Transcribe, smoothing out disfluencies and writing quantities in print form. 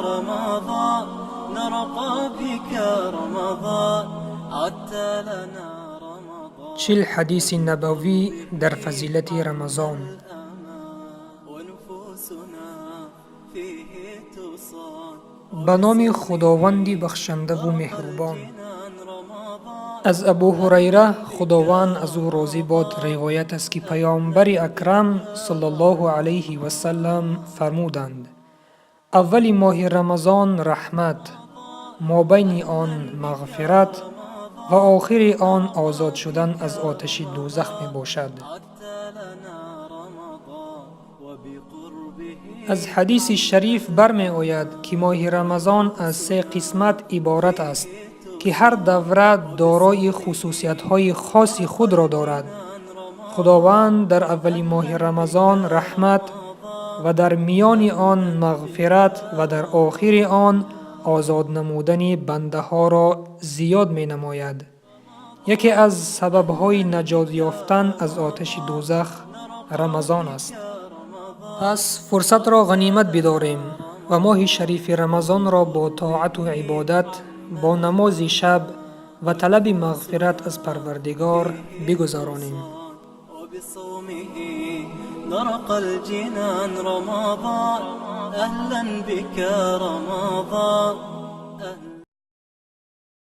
رمضان، نرقى بك رمضان، عدت لنا رمضان. 40 ҳадиси набавӣ дар фазилати Рамазон. ونفوسنا فيه تصان. Ба номи Худованди бахшандаву меҳрубон. رمضان. Аз Абу Ҳурайра, Худованд аз ӯ розӣ бод, ривоят аст, ки Паёмбари Акрам саллаллоҳу алайҳи васаллам фармуданд: «Аввали моҳи Рамазон раҳмат, мобайни он мағфират ва охири он озод шудан аз оташи дӯзах мебошад». عدت لنا رمضان وبقربه. Аз ҳадиси шариф бармеояд, ки моҳи Рамазон аз се қисмат иборат аст, ки ҳар давра дорои хусусиятҳои хоси худро дорад. Худованд дар аввали моҳи Рамазон раҳмат ва дар миёни он мағфират ва дар охири он озод намудани бандаҳоро зиёд менамояд. Яке аз сабабҳои наҷот ёфтан аз оташи дӯзах Рамазон аст. Пас фурсатро ғанимат бидорем ва моҳи шарифи Рамазонро бо тоату ибодат, бо намози шаб ва талаби мағфират аз Парвардигор бигузаронем. وبصومه نرقى الجنان. رمضان، أهلا بك رمضان.